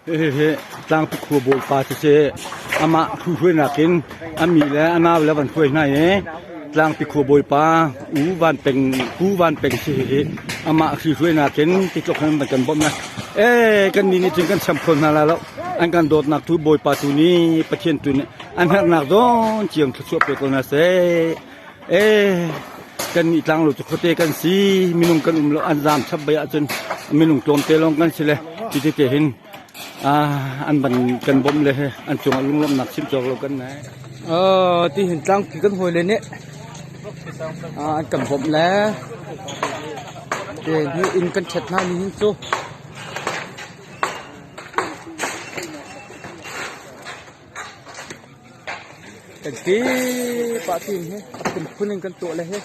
Hihi tlangpi khua bawipa siseh amah hruhruainak in a mi le a nau le van hruai hna i tlangpi khua bawipa U Van Peng Pu Van Peng si hihi amah hruhruainak in titluk hin van kan bawmh hna. Ee kan nih nih cun kan cham kho hna lai lo. An kan dawtnak tu bawipa tu nih Pathian tu nih an herhnak zawn cio thluachuah pe ko hna seh. Ee kan nih tlanglo cu khuate kan si minung kan um lo an zaam chap bai ahcun minung tlawmte lawng kan si le ti tete hin an ban kan bawmh le he an cungah lunglawmhnak chim cawk lo kan nei. Ti hin tlangpi kan hawi le nih an kan bawmh le ti hi inn kan ṭhet hna ni hin cu. Kan ti pah tin hi a phunphun in kan tuah le hi.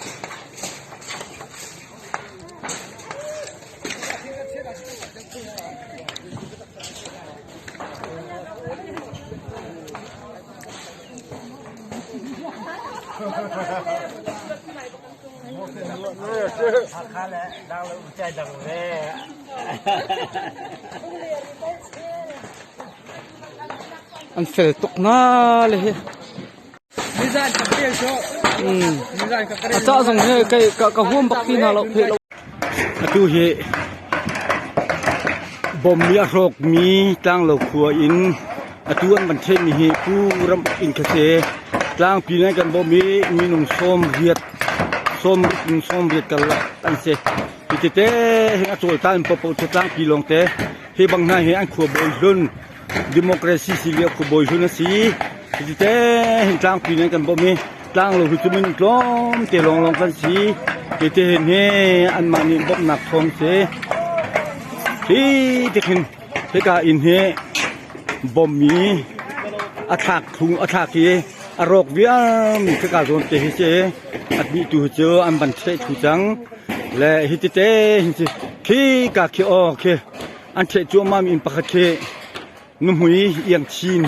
An fel tuk na le hi. A cah zong hi kei ka huam bak ti hna lo pheh lo. Atu hi bom mi a hrawk mi tlanglo khua in atu an van theih mi hi Pu Ram inn kha si. Tlangpi nan kan bawmh i minung 80 80 karlak an si. Hi tete hin a cawlcang in paohpaoh cu tlangpi lawngte hi bang hna hi an khuabawi hlun democracy si lio khuabawi hlun a si. Hi tete hin tlangpi nan kan bawmh i tlanglo hi cu minung tlawmte lawnglawng kan si. Hi te hin hi anmah nih bawmhnak thawng si. Hi tikhin hika inn hi bawmmi a thlak thung a thlak i a rawk vialmi khika zawn te hi si. A dih tu cu an van ṭheh thlu cang. Le hi tete hin si khi ka khi aw khi an ṭheh cuahmah mi inn pakhat khi nuhmui iangchin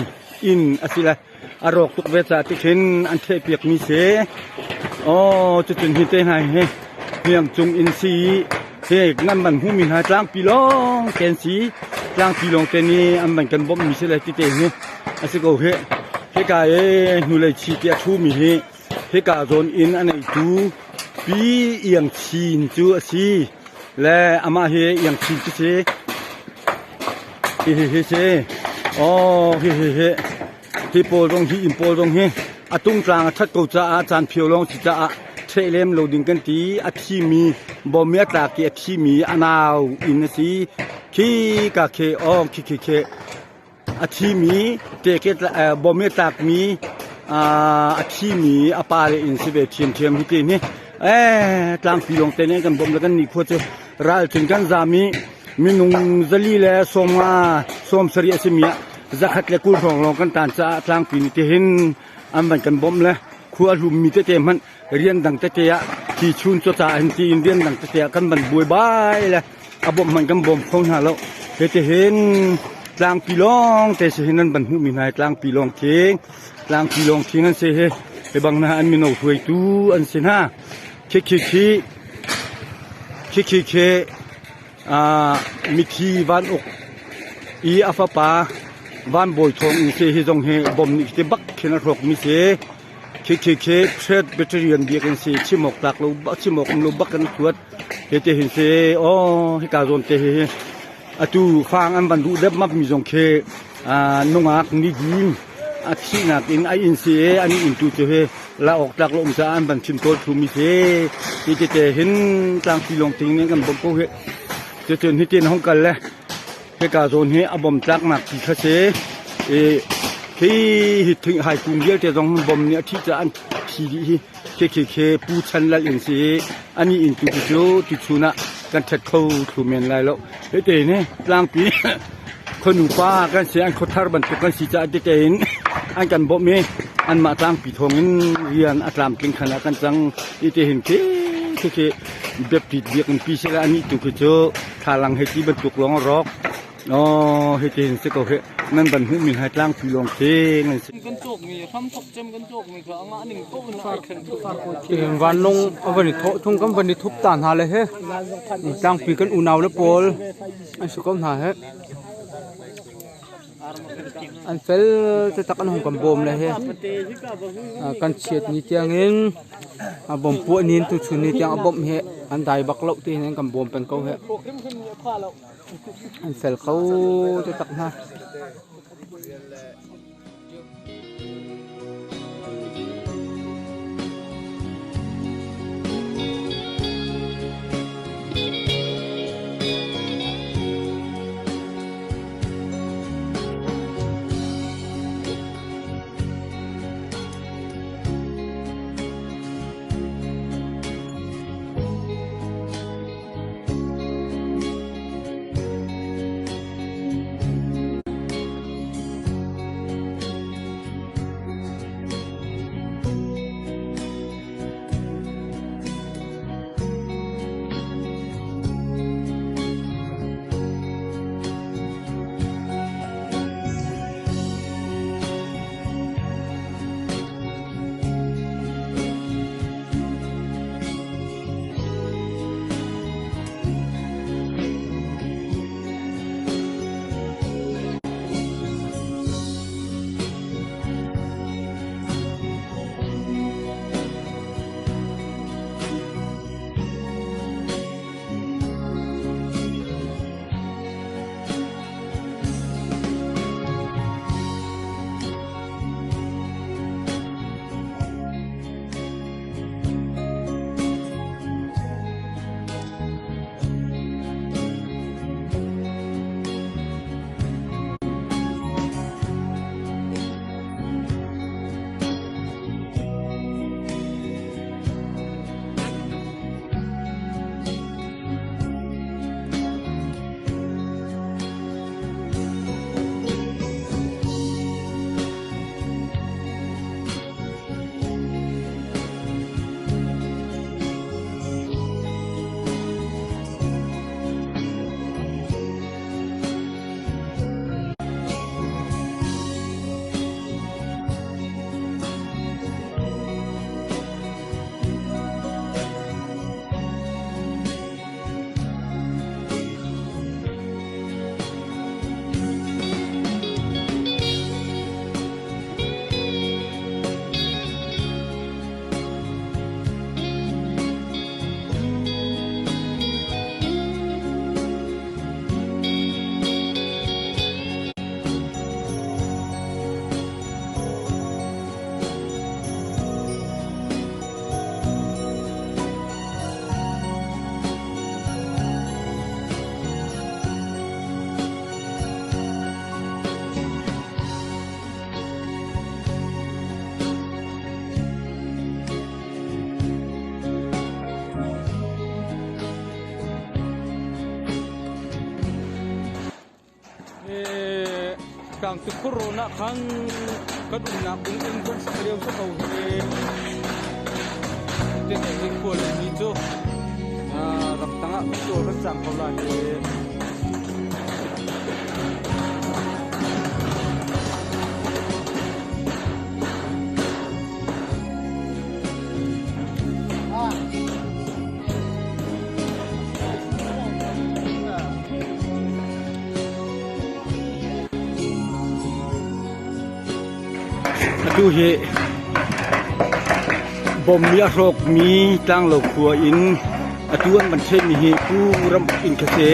inn a si le a rawk tuk ve caah tikhin an ṭheh piak mi si. Aw cucun hi te hna hi hniangcung inn si hi nan van hmuh mi hna tlangpi lawng te an si. Tlangpi lawng te nih an van kan bawmh mi si le tete hi a si ko hih. Hika i hnulei chi ti a ṭhu mi hi Hika zawn inn a neitu Pi Iang Chin cu a si. Le amah hi Iang Chin cu si. Hihi hi si. Aw hihi hi. Hi pawl zong hi inn pawl zong hi a tungtlang a ṭhat ko caah caan phio lawng si caah ṭheh lem lo ding kan ti. A thimi bawm i a tlak i a thimi a nau inn a si. Khi ka khi aw khi khi khi. A thimi bom i a tlakmi a thimi a pale inn si ve ṭhiamṭhiam hi ti hi tlangpi lawng te nih an kan bawmh le kan nikhua cu ral cun kan zaam i minung 400 le 50 70 a simi ah 120 hrawng lawng kan taan caah tlangpi nih tihin an van kan bawmh le khua a hlummi tete hmanh rian dang tete ah thi chun caw hin tiin rian dang tete ah kan van buaibai le a bawmh hmanh kan bawm kho hna lo. Hitihin tlangpi lawng te si hin an van hmuhmi hna hi tlangpi lawng thing tlangpi lawng thing an si hi hi bang hna an mino hruaitu an si hna. Khi khi khi khi khi khi mithi van uk i a fapa van bawi thawng in si hi zong hi bom nih ti bak khin a hrawk mi si. Khi khi khi Presbyterian biakinn si chim awk tlak lo chim awk um lo bak kan thuat. Hi te hin si aw hika zawn te hi atu fang an van duh dep map mi zong khi nungak nidim a thihnak in a inn si i an inn tu cu hi la awk tlak lo um caah an van chim tawl thu mi si. Hi te te hin tlangpi lawng ting nih kan bawmh ko hi. Cucun hi tin hong kal le Hika zawn hi a bom tlaknak ti kha si. I khi hi thing hai kung vialte zong bom nih a thih caah an thi dih hi. Khi khi khi Pu Chan Lal inn si i ani inn tu cu tuchun ah kan ṭhet kho thlu men lai lo. Hite ni tlangpi khuanu pa kan si an khuathar bantuk kan si caah tete in an kan bawmh i anmah tlangpi thawng in rian a tlamtling khan ah kan cang. Ite hin khi khi khi biapit biakinn pi sila anih tu khi cu Thlalang hei ti bantuk lawng a rawk. Aw hei ti hin si ko hi. Nan van hmuh mi hai tlangpi lawng khi nan si. Kan cawk mi hram thok cem kan cawk mi kha anga ning ko in ai khen Vanlong a van i thawh thung kan van i thup ta hna le he tlangpi kan unau le pawl an si ko hna he. An fel taktak an hung kan bawm le hi kan chiat ni tiangin a bawm puah ni in tuchun ni tiang a bawmh hi an dai bak lo tiin an kan bawm peng ko hi. An fel kho taktak hna. Tlangtukhur rawn ah khan kan umnak ding inn kan sak lio si ko hi. Te hi khua le mi cu ramtang ah kan tuar kan cang ko lai hi. Atu hi bom nih a hrawkmi Tlanglo khua in atu an van ṭhenmi hi Pu Ram inn kha si.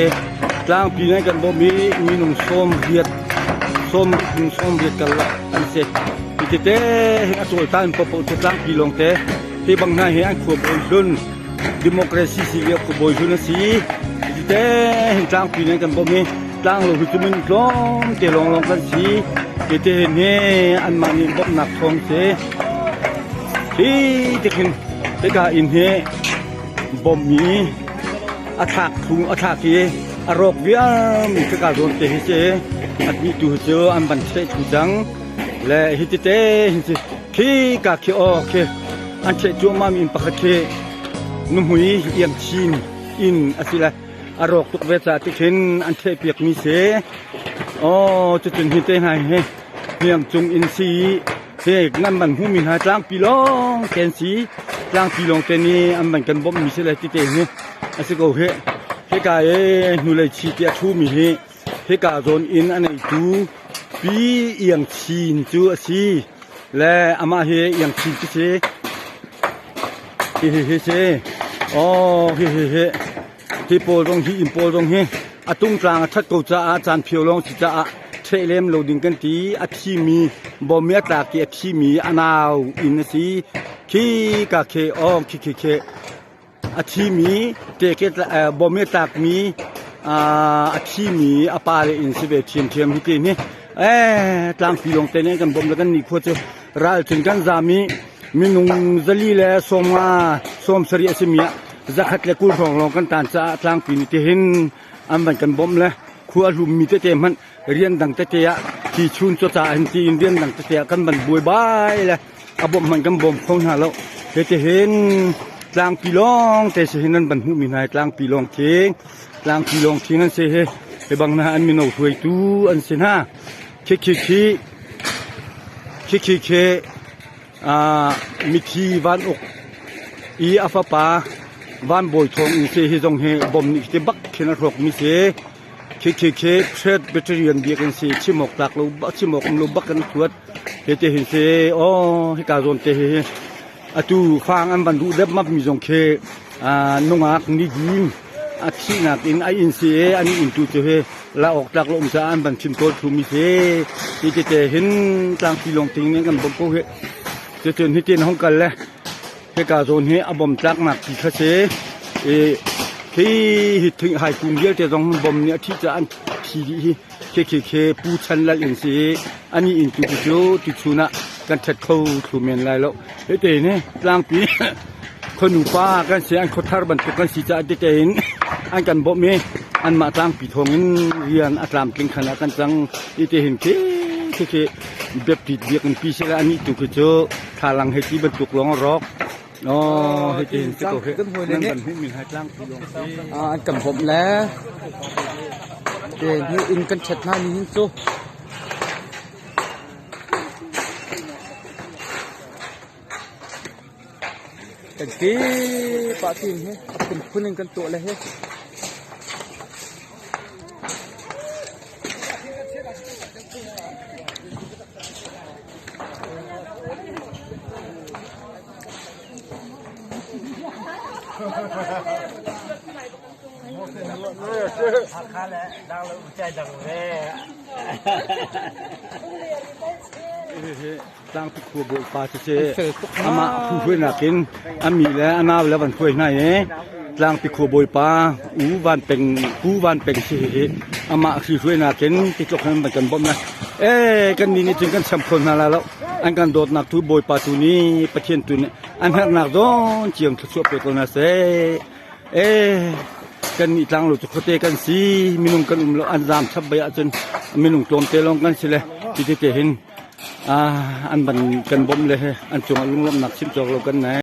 Tlangpi ngai kan bawmh i minung 80 80 karlak an si. Hi tete hin a cawltan paohpaoh cu tlangpi lawngte. Hi bang hna hi an khua bawi hlun democracy si lio khua bawi hlun a si. Hi tete hin tlangpi nan kan bawmh i tlanglo hi cu min tlawm te lawnglawng kan si. Hi te hin hi anmah nih bawmhnak thawng si. Hi tikhin hika inn hi bawmmi a thlak thu a thlak i a rawk vialmi khika zawn te hi si a tu cu an van cheh thu cang le hi tete hin si khi ka khi aw khi an cheh cuahmah mi inn pakhat khi nuhmui iam chin inn a si le a rawk tuk ve ca tikhin an cheh piak mi si aw cucun hi te hna hi hniang cung inn si Hi nan man hmuhmi hna tlangpi lawng te an si. Tlangpi lawng te nih an van kan bawmhmi si le tite hi a si ko hih. Hika i hnulei chi ti a ṭhumi hi hika zawn inn a neitu Pi Iang Chin cu a si. Le amah hi Iang Chin cu si. Hi hi hi si. Oh hi hi hi. Hi pawl zong hi inn pawl zong hi a tungtlang a ṭhat ko caah caan phio lawng si caah ṭheh lem lo ding kan ti. A thimi bawm i a tlak i a thimi a nau inn a si. Khi ka khi oh khi khi khi a thimi teke bawm i a tlakmi a thimi a pa le inn si ve ṭhiamṭhiam hi ti ni. Eh tlangpi lawng te nih kan bawmh le kan ni khua cu ral cun kan zam i minung 400 le 50 70 a simi ah 120 hrawng lawng kan tan caah tlangpi nih tihin an van kan bawmh le khua a hlummi tete hmanh rian dang tete ah thi chun caw hin tiin rian dang tete ah kan van buai bai le a bawmh hmanh kan bawm kho hna lo. Hitihin tlangpi lawng te si hin an van hmuhmi hna hi tlangpi lawng thing tlangpi lawng thing an si hi hi bang hna an mino hruaitu an si hna. Khi khi khi khi khi khi Mithi Van Uk i a fapa Van Bawi Thawng in si hi zong hi bom nih ti bak khin a hrawkmi si. Khi khi khi Presbyterian biakinn si chim awk tlak lo chim awk um lo bak kan thuat. Hi ti hin si aw hika zawn te hi atu fang an van duh depmap mi zong khi nungak nidim a thihnak in a inn si i an inn tu cu hi la awk tlak lo um caah an van chim tawl thlu si. Hi tete hin tlangpi lawng ting nih kan bawmh ko hi. Cucun hitin hong kal le hika zawn hi a bom tlaknak ti kha si. I khi hi thing hai kung vialte zong bom nih a thih caah an thi dih hi. Khi khi khi Pu Chan Lal inn si i ani inn tu cu tuchun ah kan ṭhet kho thlu men lai lo. Hite ni tlangpi khuanu pa kan si an khuathar bantuk kan si caah tete in an kan bawmh i anmah tlangpi thawng in rian a tlamtling khan ah kan cang. Ite hin khi khi khi biapit biakinn pi sila anih tu khi cu thlalang hei ti bantuk lawng a rawk. Oh, hei ti hin si ko hi. Nan kan hmuh min hai tlangpi lawng si. An kan bawmh le te hi inn kan ṭhet hna ni hin cu. Kan ti pah tin hi a phunphun in kan tuah le hi. Tlangpi khua bawipa cu amah phuhruainak in a mi le a nau le van hruai hna i Tlangpi khua bawipa U Van Peng Pu Van Peng si hi amah hruainak in titluk hin van kan bawmh na ee kan nih nih cun kan cham kho hna la lo an kan dawtnak tu bawipa tu nih Pathian tu nih an herhnak zawn cio thluachuah pe ko hna seh. Ee, kan nih tlanglo cu khuate kan si, minung kan um lo, an zaam chap bai ahcun minung tlawmte lawng kan si le ti tete hin an ban kan bawmh le an cungah lunglawmhnak chim cawk lo kan nei.